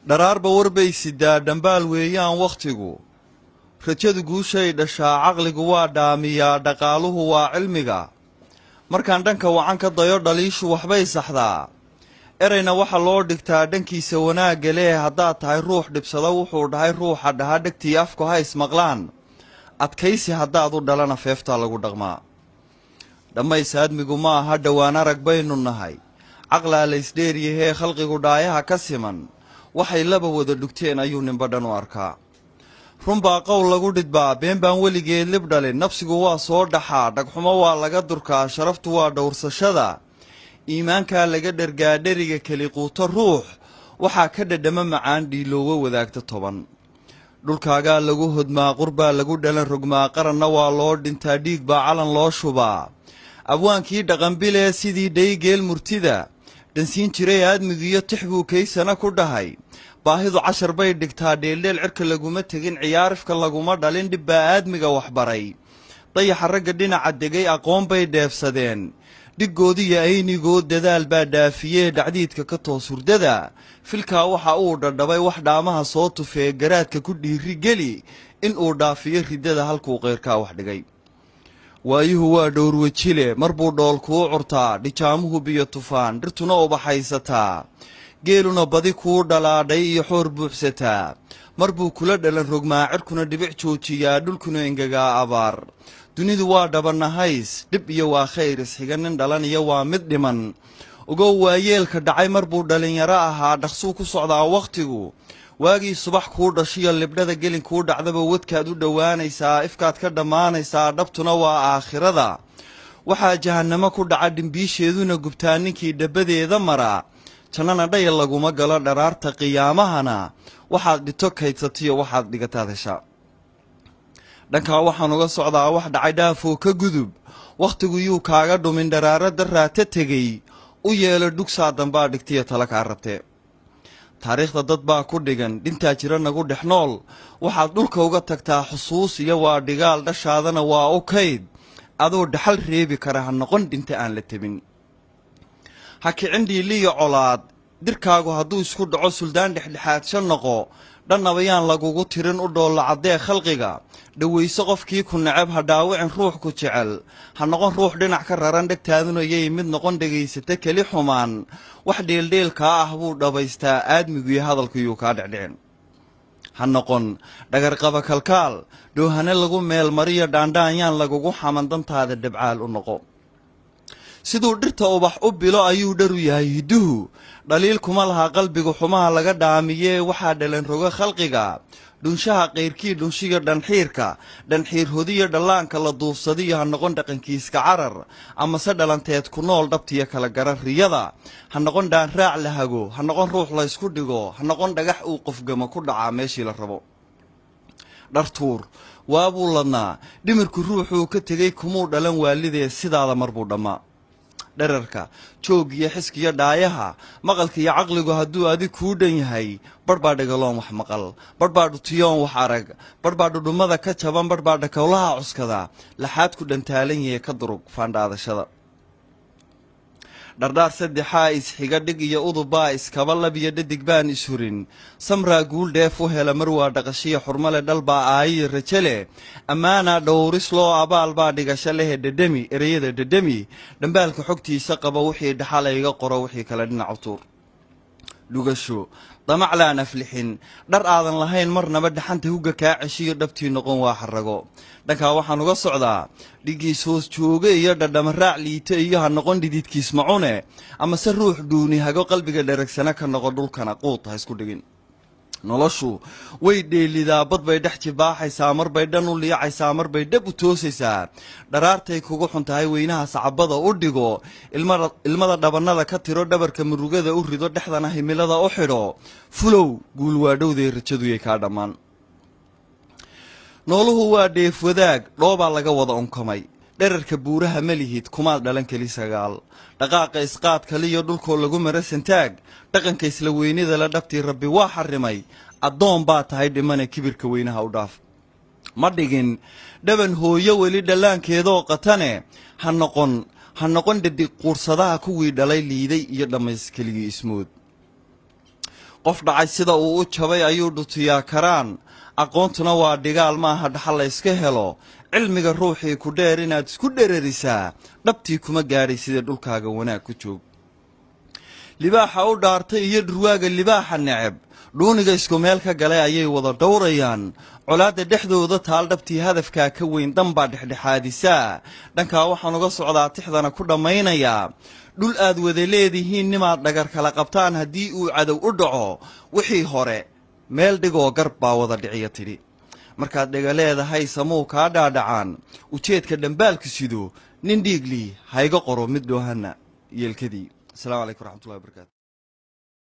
Dharaarba warbay sidaa, dhambaal weeyaan wakhtigu. Rajadu guushay dhashaa, caqligu waa dhaamiyaa, dhaqaaluhu waa cilmiga. Markaan dhanka wacan ka dayo, dhaliishu waxbay saxdaa. Erayna waxa loo dhigtaa dhankiisa wanaagga leh. Haddaad tahay ruux dhibsada wuxuu dhahay ruuxa dhaha, dhegtii afku ha ismaqlaan. Adkaysi haddaad u dhalana, feeftaa lagu dhaqmaa. Dhammays aadmigu ma aha, dhowaan arag baynu nahay. Caqlaa laysdheeryahee, khalqigu dhaayaha ka siman. Waxay laba wada dhugteen ayuu ninba dhan u arkaa. Runbaa qowl lagu dhidbaa, been baan weligeed lib dhalin. Nafsigu waa soo dhaxaa, dhagxumo waa laga durkaa. Sharaftu waa dhowrsashada, iimaankaa laga dhergaa. Dheriga keli quuto ruux waxaa ka dhadhamo macaan dhiiloowo wadaagta 10. Dhulkaagaa lagu hodmaa, qurbaa lagu dhalan rogmaa, qaranna waa loo dhintaa, dhiig baa calan loo shubaa. Abwaankii dhaqanbilee sidii dhaygeel murtida dhansiin jiray aadmigiyo tix buu kaysana ku dhahay. Baahidu cashar bay dhigtaa, dheeldheel cirka laguma tegin, ciyaarifka laguma dhalin, dhib baa aadmiga waxbaray. Dayaxa ragga dhinaca degay aqoon bay dheefsadeen, dhiggoodiyo aynigood dadaal baa dhaafiyee. Dhacdiidka ka toos hurdada, filkaa waxa uu dhadhabay wax dhaamaha soo tufee. Garaadka ku dhiiri geli in uu dhaafiyo riddada halkuu qeyrkaa wax dhigay. Waayuhu waa dhowrwejile, mar buu dhool kuu curtaa, dhijaamuhu biyo tufaan, dhirtuna ubaxaysataa, geeluna badi kuu dhalaadhay iyo xoor buuxsataa. Mar buu kula dhalan rogmaa, cirkuna dhibic joojiyaa, dhulkuna engegaa abaar. Dunidu waa dhabanahays, dhib iyo waa khayr isxiga, nin dhalan iyo waa mid dhiman. Ogow, waayeelka dhacay mar buu dhallinyaro ahaa. Dhaqsuu ku socdaa wakhtigu. Waagii subax kuu dhashiyo libdhada gelin kuu dhacdaba, wadkaad u dhowaanaysaa, ifkaad ka dhammaanaysaa. Dhabtuna waa aakhirada. Waxaa jahannamo ku dhaca, dhimbiisheeduna gubtaa ninkii dhabbadeeda maraa. Jannana dhayal laguma galo. Dharaarta qiyaamahana waxaad dhito kaydsatiyo waxaad dhigataad heshaa. Dhankaa waxaan uga socdaa wax dhacay dhaafoo ka gudub. Wakhtigu yuu kaaga dhumin dharaaro daraata tegey. U yeelo dhugsaa dambaa dhigtiyo tala kaa rabtee. Taariikhda dad baa ku dhigan, dhintaa jira nagu dhex nool. Waxaad dhulka uga tagtaa xusuus iyo waa dhigaal, dhashaadana waa u kayd. Adoo dhaxal reebi kara ha noqon dhinta aan la tebin. Ha kicin dhiiliyo colaad. Dirkaagu hadduu isku dhaco, suldaan dhexdhexaadsha noqo. Dhannaba yaan lagugu tirin. U dhoolla caddee khalqiga, dhowayso qofkii ku neceb, ha dhaawicin ruux ku jecel. Ha noqon ruux dhinac ka raran, dhegtaaduna yay mid noqon dhegaysata keli xumaan. Wax dheeldheelkaa ah buu dhabaystaa aadmiguiyo hadalkuyuu kaa dhecdhicin. Ha noqon dhagarqaba kalkaal, dhoohane lagu meelmariyo, dhaandhaan yaan lagugu xaman. Dantaada dhabcaal u noqo. Siduu dhirta ubax u bilo ayuu dharu yahay hidduhu. Dhaliil kuma laha qalbigu xumaha laga dhaamiyee. Waxaa dhalan rogo khalqiga dhunshaha qayrkii dhunshiyo dhanxiirka, dhanxiir hodiyo dhallaanka la duufsadiyo. Ha noqon dhaqankiiska carar amase dhalanteed ku nool, dhabtiyo kala gara riyada. Ha noqon dhaanraac la hago, ha noqon ruux laysku dhigo, ha noqon dhagax uu qofgamo ku dhacaa meeshii la rabo. Dhartuur waabuu ladnaa, dhimirku ruuxuu ka tegey kumuu dhalan waalidee, sidaada mar buu dhammaa. Dherarka joog iyo xiskiyo dhaayaha, maqalka iyo caqligu hadduu adig kuu dhan yahay, barh baa dhagaloon wax maqal, barh baa dhutiyoon wax arag, barh baa dhudhummada ka jaban, barh baa dhakowlaha cuskada, laxaad ku dhantaalan yahe. Ka durug faandhaadashada. Dhardhaar saddexaa isxiga, dhig iyo udubbaa iskaba, labiyo dhadig baan ishurin. Samraa guul dheef u hela, mar waa dhaqashiya xurmale, dhalbaa aayiyo raje leh, ammaanaa dhowris loo, abaal baa dhigasho lehe. Dhedhemi ereyada, dhedhemi dhambaalka xogtiisa qaba. Wixii dhaxal iga qoro, wixii kale dhinac u tuur. Dhugasho damaclaan aflixin, dhar aadan lahayn marnaba dhaxanta hugga kaa ceshiyo, dhabtii noqon waa xarago. Dhankaa waxaan uga socdaa dhigiis hoos jooge iyo dhadhama raac liito iyo ha noqon dhididkiis macune amase ruux dhuuni hago. Qalbiga dheragsana ka noqo, dhulkana quud ha isku dhigin. Noloshu way dheelidaa, bad bay dhex jibaaxaysaa, mar bay dhan u liicaysaa, mar bay dhab u toosaysaa. Dharaartay kugu xun tahay weynaha sacabada u dhigo, ilmada dhabannada ka tiro, dhabarka murugada u rido, dhexdana himilada u xidho. Fulow, guul waadhowday, rajaduyay kaa dhammaan. Nooluhu waa dheef wadaag, dhoobaa laga wada unkamay. Dherarka buuraha ma lihid, kumaad dhalan keli sagaal. Dhaqaaqa isqaad kaliyo dhulkoo lagu mara santaag, dhaqanka isla weynida la dhabtii Rabbi waa xarrimay. Addoon baa tahay dhimane, kibirka weynaha u dhaaf. Ma dhigin dhaban hooyo weli dhallaankeedoo qatane. Ha noqon, ha noqon dhadig quursadaha kuwii dhalay liiday iyo dhammays keligii ismood. Qof dhacay sida uu u jabay ayuu dhutiyaa karaan. Aqoontuna waa dhigaal, maaha dhaxal la yska helo. Cilmiga ruuxii ku dheer inaad isku dherarisaa dhabtii kuma gaadhay, sida dhulkaaga wanaag ku joog. Libaaxa u dhaartay iyo dhurwaaga libaaxa neceb dhuuniga isku meel ka galay ayay wada dhowrayaan. Colaadda dhexdooda taal dhabtii hadafkaa ka weyn, danbaa dhexdhexaadisaa. Dhankaa waxaan uga socdaa, tixdana ku dhammaynayaa, dhul aad wada leedihiin nimaad dhagar kala qabtaan haddii uu cadow u dhaco, wixii hore meel dhigoo garb baa wada dhiciya tidhi. Markaad dhega leedahay samuu kaa dhaadhacaan ujeedka dhambaalku sido. Nin dhiiglii hayga qoro mid dhoohana yeelkadii. Asalaamu calaykum waraxmatullahi wabarakatu.